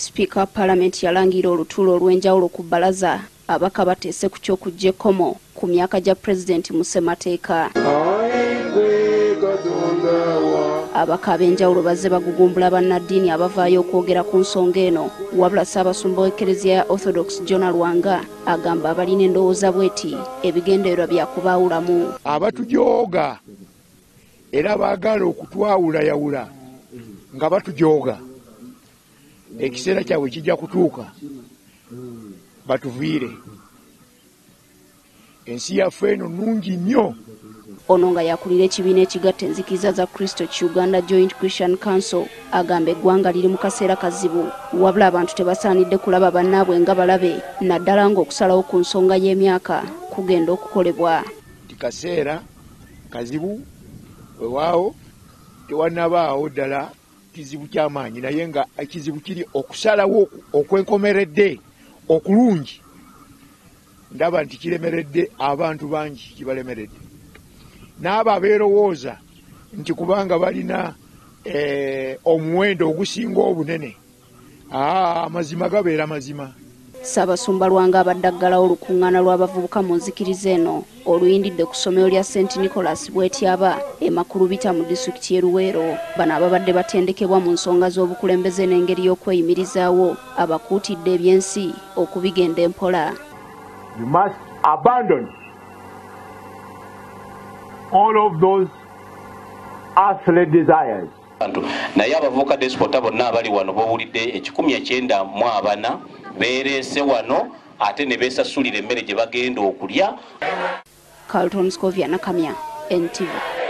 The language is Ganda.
Sipiika wa Paalamenti yalangira olutuula olw'enjawulo ku bbalaza ababaka bateese ku ky'okuggya ekkomo ku myaka gya Pulezidenti mu ssemateeka. Ababaka ab'enjawulo bazze bagugumbula bannaddiini abavaayo okwogera ku nsonga eno, wabula Ssaabasumba w'Ekereziya ya Orthodox Jonah Lwanga agamba abalina endowooza bw'eti ebigendererwa bya kubaawulamu. Abatujooga era baagala okutwawulayawula nga batujooga, ekiseera kyabwe kijja kutuuka batuviire. Ensi yaffe eno nnungi nnyo. Ono nga yakulira ekibiina ekigatta enzikiriza za Kristo ki Uganda Joint Christian Council agamba eggwanga liri mu kaseera kazibu, wabula abantu tebasaanidde kulaba bannaabwe nga balabe, naddala ng'okusalawo ku nsonga y'emyaka kugenda okukolebwa. Nti kaseera kazibu, weewaawo tewannabaawo ddala kizibu ky'amaanyi, naye nga ekizibu kiri okusalawo okwenkomeredde okulungi. Ndaba nti kiremeredde abantu bangi, kibalemeredde n'abo abeerowooza nti kubanga balina omuwendo ogusinga obunene, amazima gabeera mazima. Ssaabasumba Lwanga abadde aggalawo olukuŋŋaana lw'abavubuka mu nzikiriza eno oluyindidde ku ssomero lya St Nicholas Bwetyaba e Makulubita mu disitulikiti y'e Luweero. Bano ababadde batendekebwa mu nsonga z'obukulembeze n'engeri y'okweyimirizaawo abakuutidde ebyensi okubigenda empola. You must abandon all of those earthly desires. Naye abavubuka despota bonna abali wano bowulidde 194 beereese wano ate ne beesasulira emmere gye bagenda okulya. Carlton Scovia Nakamya, NTV.